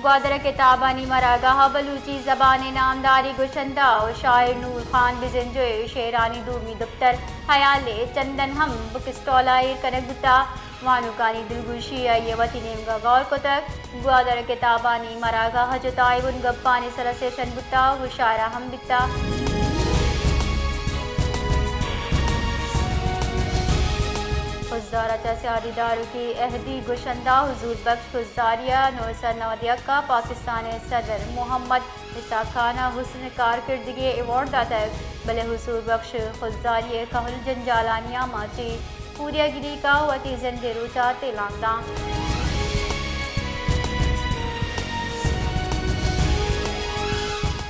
گوادر ءِ کتابانی مراگاہ ءَ بلوچی زبان ءِ نامداریں گشندہ ءُ شاعر نور خان بزنجو ءِ شعرانی دومی دپتر ہیال ءِ چندن ہم بک اسٹال ءَ ایر کنگ بوتگ۔ وانوکانی دلگوشی ءَ آئی ءَ وتی نیمگ ءَ گور کتگ۔ گوادر ءِ کتابانی مراگاہ ءَ جتائیں بنگپانی سر ءَ سیشن بوتگ ءُ مشاعرہ ہم بیتگ۔ خضدار ءَ چہ سیادی داروکی اہدی گشندہ حضور بخش خضداری ءَ نو سد نود ءُ یک ءَ پاکستان ءِ صدر محمد اسحاق خان ءَ حسن کارکردگی ءِ ایوارڈ داتگ، بلے حضور بخش خضداری ءِ کہول جنجالانی آماچی پوریا گریکا وتی زند ءِ روچ ءَ تیلانک داں۔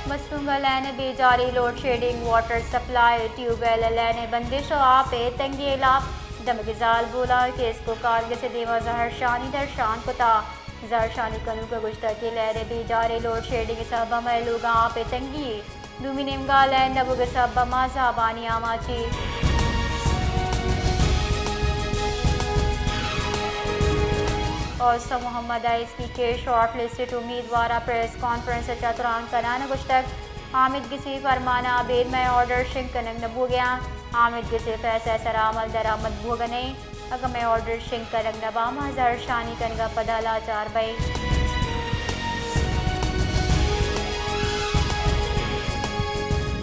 مستونگ ءِ لین ءِ بیجاریں load shedding, water supply, tube well ءِ لین ءِ بندش ءُ آپ ءِ تنگی ءِ ہلاپ دمگی زالبولاں کیسکو کانگریس ءِ دیما زہرشانی درشان کتگ۔ زہرشانی کنوکاں گوشتگ کہ لین ءِ بیجاریں لوڈ شیڈنگ ءِ سبب ءَ مئے لوگاں آپ ءِ تنگی، دومی نیمگا لین نہ بوگ ءِ سبب ءَ مازابانی آماچی۔ اوستا محمد ءَ ایس پی کے شارٹ لسٹڈ امیدوار ءَ پریس کانفرنس ءَ چہ تران کنان ءَ گوشتگ، آمید گسی فرمان ءَ ابید مئے آرڈر شنگ کنگ نہ بوگ ءَ آں۔ آمید گسی فیصلہ ءِ سرا عمل درآمد بوگ ءَ نہ انت۔ اگاں مئے آرڈر شنگ کنگ نہ باں، ما زہرشانی کنگ ءَ پدا لاچار بئیں۔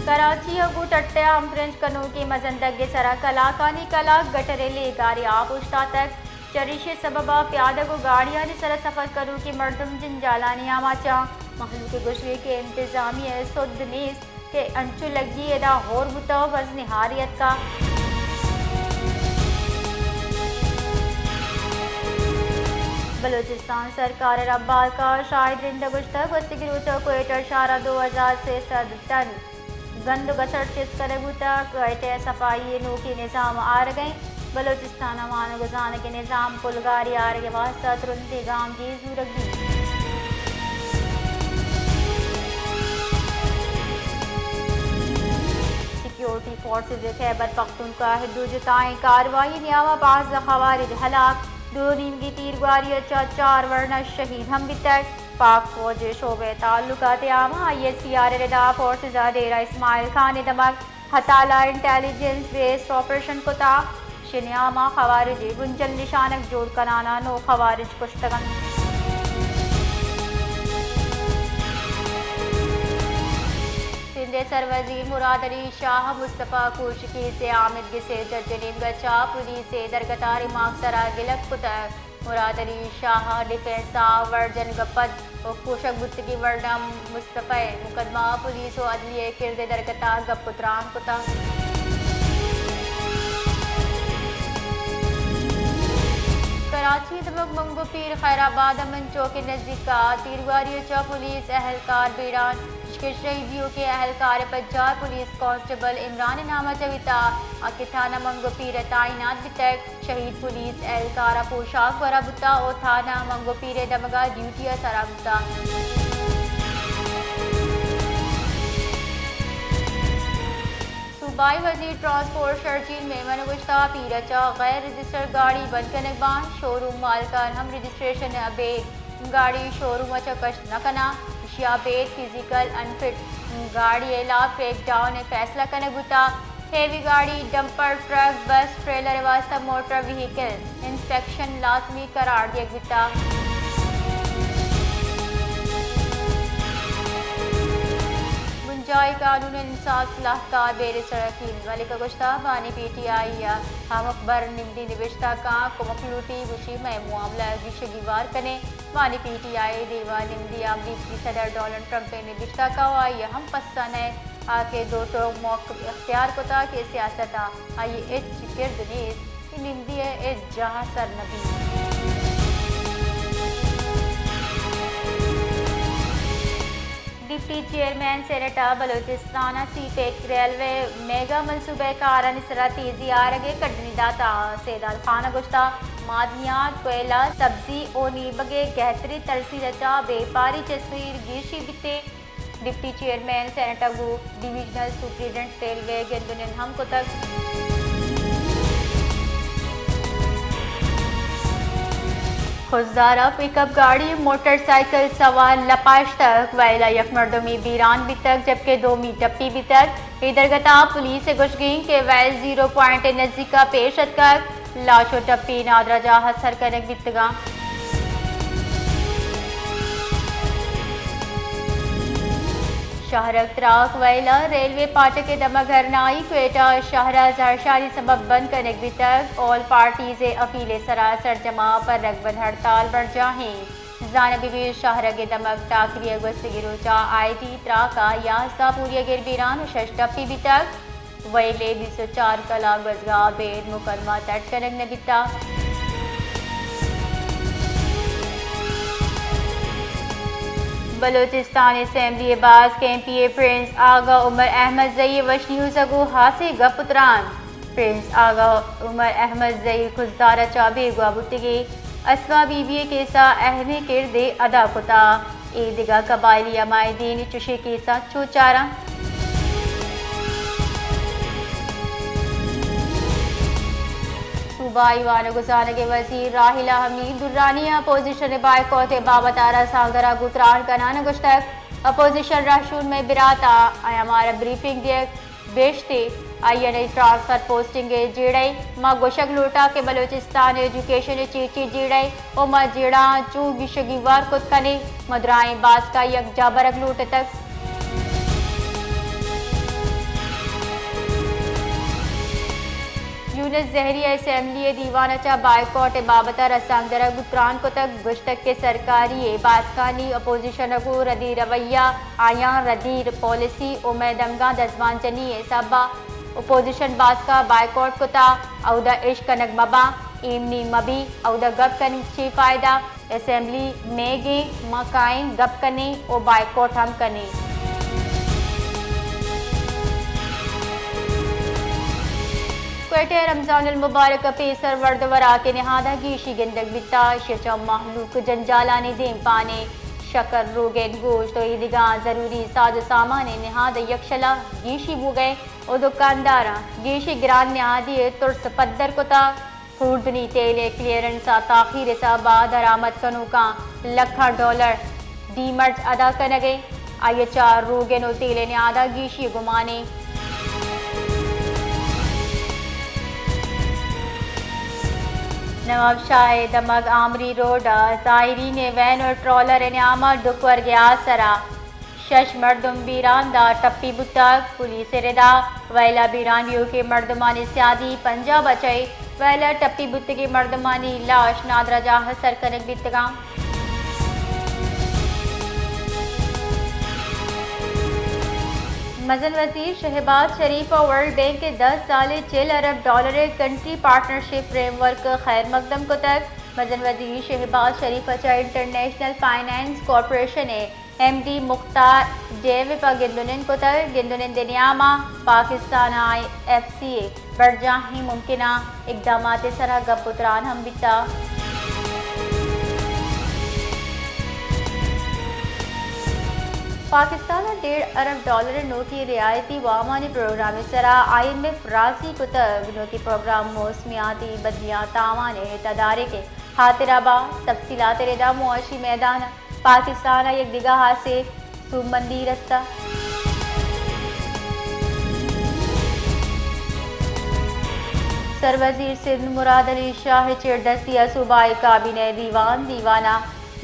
کراچی ءَ گوں ٹٹہ ءَ ہمگرنچ کنوکیں مزن دگ ءِ سرا کلاکانی کلاک گٹر ءِ لیگاریں آپ اوشتاتگ۔ چریشی ءِ سبب ءَ پیادگ ءُ گاڑیانی سرا سفر کنوکیں مردم جنجالانی آماچاں۔ مہلوک ءِ گوشگ کہ انتظامیہ ءِ سدھ نیست کہ انچو لگی ادا ہور بوتہ ءُ بس نہاری اتکہ۔ بلوچستان سرکار ءِ رمبارکاں شاہد رند ءَ گوشتگ، گوستگیں روچ ءَ کوئٹہ شہر ءَ دو ہزار سے سد ٹن گند ءُ گسڑ چست کنگ بوتگ، کوئٹہ ءَ صفائی ءِ نوکیں نظام آرگ ءَ انت۔ بلوچستان ءَ وانگ ءُ زانگ ءِ نظام پلگاری آرگ ءِ واستہ ترندیں گامگیج زورگ بیت۔ سیکیورٹی فورسز ءِ خیبر پختونخوا ءَ دو جتائیں کاروائی ءِ نیام ءَ پانزدہ خوارج ہلاک، دو نیمگی تیرگواری ءَ چہ چار ورنا شہید ہم بیتگ۔ پاک فوج ءِ شعبہ تعلقات عامہ، آئی ایس پی آر ءِ ردا فورسز ءَ ڈیرہ اسماعیل خان ءِ دمگ ہتالا انٹیلیجنس بیس آپریشن کتا۔ شنیاما خوارجی بنجل نشانگ جوڑ کنانا نو خوارج کشتگنت۔ سندھ ءِ سروزیر مراد علی شاہ مصطفی کوش کیس ءِ آمید گس ءِ جج ءِ نیمگ ءَ چہ پولیس ءِ درگت ءَ ریمانڈ ءِ سرا گلگ کتگ۔ مراد علی شاہ ءَ ڈیفنس ءَ ورجن ءَ پد ءُ کوشگ بوتگیں ورنا مصطفی ءِ مقدمہ ءَ پولیس ءُ عدلیہ ءِ کرد ءِ درگت ءَ گپ ءُ تران کتگ۔ کراچی ءِ دمگ منگو پیر خیر آباد ءِ من چوک ءِ نزیک ءَ تیرگواری ءَ چہ پولیس اہلکار بیران، شہید ایوک ءِ اہلکار ءِ پجار پولیس کانسٹیبل عمران ءِ نام ءَ جویتا، آ کہ تھانہ منگو پیر ءَ تعینات بیتگ۔ شہید پولیس اہلکار ءَ پوشاک گورا بوتا ءُ تھانہ منگو پیر ءِ دمگ ءَ ڈیوٹی ءَ سرا بوتا۔ صوبائی وزیر ٹرانسپورٹ شرجیل میمن ءَ گوشتا، پیر ءَ چہ غیر رجسٹرڈ گاڑی بند کنگ باں، شوروم مالکان ہم رجسٹریشن ءَ ابید گاڑی شوروم ءَ چہ کشت نہ کناں، ایشی ءَ ابید فزیکل انفٹ گاڑی ءِ ہلاپ کریک ڈاؤن ءِ فیصلہ کنگ بوتا۔ ہیوی گاڑی، ڈمپر، ٹرک، بس، ٹریلر ءِ واستہ موٹر وہیکل انسپیکشن لازمی قرار دیگ بوتا۔ بنجاہی قانون انساز سلاہکار بیرسٹر حکیم ملک ءَ گوشتا، بانی پی ٹی آئی ءِ ہم اخبر نمدی نبشتہ کاں کمک لوٹی، گوشی، مئے معاملہ ءَ گیش ءُ گیوار کنے۔ بانی پی ٹی آئی ءِ دیوان نمدی ءَ امریکی صدر ڈونلڈ ٹرمپ ءِ نبشتہ کاں ءُ آئی ءَ ہم پسہ نئے، آ کہ دو ٹوک موقف اختیار کتا کہ سیاست ءَ آئی ءِ ہچ کرد نیست، اے نمدی ءِ ہچ جاہ ءَ سر نہ بیت۔ ڈپٹی چیئرمین سینیٹ ءَ بلوچستان ءَ سی پیک ریلوے میگا منصوبہ ءِ کارانی سرا تیزی آرگ ءِ کڈنی داتا۔ سیدال خان ءَ گوشتا، معدنیات، کوئلہ، سبزی ءُ نیبگ ءِ گہتریں ترسیل ءَ چہ بیپاری چہ سیر گیشی بیتیں۔ ڈپٹی چیئرمین سینیٹ ءَ گوں ڈویژنل سپرنٹنڈنٹ ریلوے ءِ گند ءُ نند ہم کتگ۔ خضدار ءَ پک اپ گاڑی موٹر سائیکل سوار لپاشتگ، ویل ءَ یک مردمے بیران بیتگ جبکہ دومی ٹپی بیتگ۔ اے درگت ءَ پولیس ءِ گوشگ اِنت کہ ویل زیرو پوائنٹ ءِ نزیک ءَ پیش اتکگ، لاش ءُ ٹپی نادراہ جاہ ءَ سر کنگ بیتگ اَنت۔ شاہرگ تراک ویل ءَ ریلوے پاٹک ءِ دمگ ءَ دھرنائی، کوئٹہ شہر ءَ زہرشانی سبب بند کنگ بیتگ، آل پارٹیز ءِ اپیل ءِ سرا سرجم ءَ پرگ بند ہڑتال برجاہ اِنت۔ زانگ بہ بیت شاہرگ ءِ دمگ ٹاکری ءَ گوستگیں روچ ءَ آئی ٹی تراک ءَ یازدہ پوریاگیں بیران ءُ شش ٹپی بیتگ۔ ویل ءِ بیست ءُ چار کلاک گوزگ ءَ ابید مکدمہ ترٹ کنگ نہ بیتگ۔ بلوچستان اسمبلی ءِ باسک ایم پی اے پرنس آغا عمر احمد زئی ءِ وش نیوز ءَ گوں ہاسیں گپ ءُ تران۔ پرنس آغا عمر احمد زئی خضدار ءَ چہ بیگواہ بوتگیں اسما بی بی ءِ کیس ءَ اہمیں کردے ادا کتگ۔ اے دگہ قبائلی عمائدین چشیں کیساں چو چاراں؟ صوبائی وانگ ءُ زانگ ءِ وزیر راحیلہ حمید درانی ءَ اپوزیشن ءِ بائیکاٹ ءِ بابت ءَ رسانکدراں گوں تران کنان ءَ گوشتگ، اپوزیشن رہشون مئے برات ءَ، آیاں مارا بریفنگ دیگ، بیشتے آئی ءَ نئی ٹرانسفر پوسٹنگ ءِ جیڑہ ءَ۔ ما گوشگ لوٹاں کہ بلوچستان ءِ ایجوکیشن ءِ چی چی جیڑہ ءَ ءُ ما جیڑہاں چوں گیشگی وار کت کنیں، ما درائیں باسک ءَ یکجاہ برگ لوٹتگ۔ یونس زہری ءَ اسمبلی ءِ دیوان ءَ چہ بائیکاٹ ءِ بابت ءَ رسانکدراں گوں تران کتگ، گوشتگ کہ سرکاری ءِ باسکانی اپوزیشن ءَ گوں ردی رویہ، آیاں ردی پالیسی ءُ مئے دمگاں دزبان جنی ءِ سبب ءَ اپوزیشن باسک ءَ بائیکاٹ کتگ، اودا اش کنگ مباں، ایمنی مبی، اودا گپ کنگ چی فائدہ؟ اسمبلی مئیگیں، ما کائیں، گپ کنیں ءُ بائیکاٹ ہم کنیں۔ کوئٹہ ءَ رمضان المبارک ءَ پیسر ورد ءُ وراک ءِ نہاد ءَ گیشی گندگ بیتگ، ایشی ءَ چہ مہلوک جنجالانی دیمپان ءَ شکر، روگن، گوشت ءُ ایدگہ ضروری ساز ءُ سامان ءِ نہاد ءَ یکشل ءَ گیشی بوگ ءَ اِنت ءُ دکانداراں گیشی گران نہادی ءِ ترس پدر کتگ۔ خوردنی تیل ءِ کلیئرنس ءِ تاخیر ءِ سبب ءَ درآمد کنوکاں لکھاں ڈالر ڈیمرچ ادا کنگ ءَ اِنت، آئی ءَ چہ روگن ءُ تیل ءِ نہاد ءَ گیشی ءِ گمان اِنت۔ نواب شاہ ءِ دمگ آمری روڈ ءَ زائرین ءِ وین ءُ ٹرالر ءِ نیام ءَ ڈکھ ورگ ءِ آسر ءَ شش مردم بیران دار ٹپی بوتگ۔ پولیس ءِ ردا ویل ءَ بیران بیوکیں مردمانی سیادی پنجاب ءَ چہ ویل ءَ ٹپی بوتگیں مردمانی لاش نادراہ جاہ ءَ سر کنگ بیتگ اَنت۔ مزن وزیر شہباز شریف ءَ ورلڈ بینک ءِ دہ سالیں چل ارب ڈالر ءِ کنٹری پارٹنرشپ فریم ورک ءِ خیر مقدم کتگ۔ مزن وزیر شہباز شریف ءَ چہ انٹرنیشنل فنانس کارپوریشن ءِ ایم ڈی مختار ڈیوپ ءَ گند ءُ نند کتگ۔ گند ءُ نند ءِ نیام ءَ پاکستان ءُ آئی ایف سی ءِ برجاہیں ممکنہ اقدامات ءِ سرا گپ ءُ تران ہم بیتگ۔ پاکستان ءَ ڈیڑھ ارب ڈالر ءِ نوکیں رعایتی وامانی پروگرام ءِ سرا آئی ایم ایف راضی کتگ۔ نوکیں پروگرام موسمیاتی بدلیاں تاوان ءِ تدارک ءِ ہاترا با۔ تفصیلات ءِ ردا معاشی میدان ءَ پاکستان ءَ یک دگہ ہاسیں سوبمندی رستہ۔ سروزیر سندھ مراد علی شاہ ءِ چیردستی ءَ صوبائی کابینہ ءِ دیوان، دیوان ءَ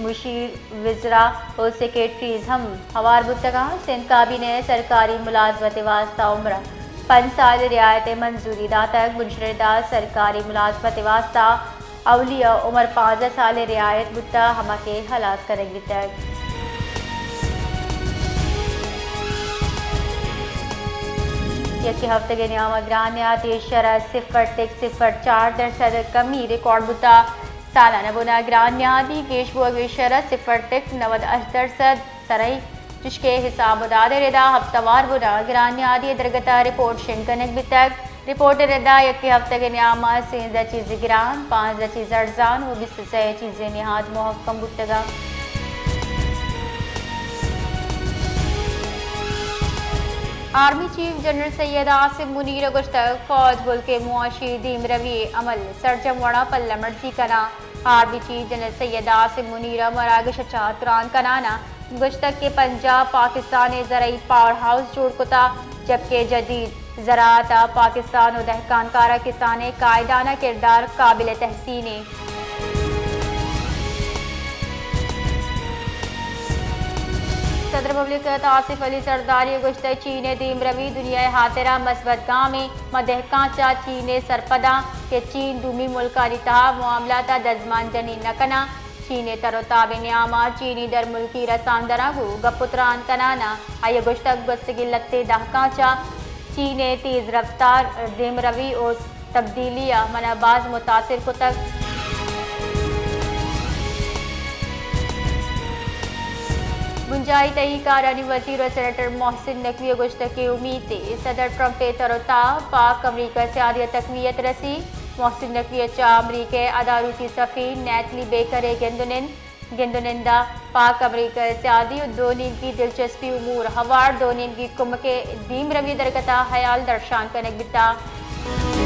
مشیر وزراء ءُ سیکرٹریز ہم ہوار بوتگ اَنت۔ سندھ کابینہ ءَ سرکاری ملازمت ءِ واستہ عمر ءَ پنچ سال ءِ رعایت ءِ منظوری داتگ۔ بنشر ءِ ردا سرکاری ملازمت ءِ واستہ اولی ءَ عمر پانزدہ سال ءِ رعایت بوتگ، ہما کہ ہلاس کنگ بیتگ۔ یکے ہفتگ ءِ نیام ءَ گران نیادی ءِ شرح صفر ٹک صفر چار درسد کمی ریکارڈ بوتگ۔ سالانہ بن ءَ گران نیادی گیش بوگ ءِ شرح صفر ٹک نود ہشت درسد سرئی، چشکہ حساب ءُ داد ءِ ردا ہپتہ وار بن ءَ گران نیادی ءِ درگت ءَ رپورٹ شنگ کنگ بیتگ۔ رپورٹ ءِ ردا یکے ہفتگ ءِ نیام ءَ سیزدہ چیز گران، پانزدہ چیز ارزان ءُ بیست ءُ سئے چیز نہاد مہکم بوتگ اَنت۔ آرمی چیف جنرل سید عاصم منیر ءَ گوشتگ، فوج ملک ءِ معاشی دیمروی ءِ عمل سرجم وڑ ءَ پلہ مرزی کناں۔ Are be chief general Syed عاصم منیر ء مراگش ء چہ تران کنان ء گوشتگ کہ پنجاب پاکستان ء زرعی پاور ہاؤس جوڑ کتگ، جبکہ جدید زراعت ء پاکستان ء دہکان کار ء کسان ء قائدانہ کردار قابل تحسین انت۔ صدر مملکت آصف علی زرداری ء گوشتگ چین ء دیمروی دنیا ء ہاترا مثبت گامے، ما دہکان چہ چین ء سرپداں کہ چین دومی ملکانی تہا معاملات ء دزمانجنی نہ کناں۔ چین ء تر ء تاب ء نیام ء چینی درملکی رساندراں گوں گپ ء تران کنان ء آئی ء گوشتگ گوستگیں لھتے دہکاں چہ چین ء تیز رفتار، دیمروی ء تبدیلی ء من ء باز متاثر کتگ۔ بنجاہی تہی کارانی وزیر ء سینیٹر محسن نقوی ء گوشتگ کہ امیت ء صدر ٹرمپ ء تر ء تاب پاک امریکہ سیادی ء تقویت رسی۔ محسن نقوی ء چہ امریکہ ء ادارکی سفیر نیتلی بیکر ء گند ء نند، گند ء نند ء پاک امریکہ ء سیادی ء دو نیمگی دلچسپی امور ہوار دو نیمگی کمک ء دیمروی ء درگت ء ہیال درشان کنگ بیتگ۔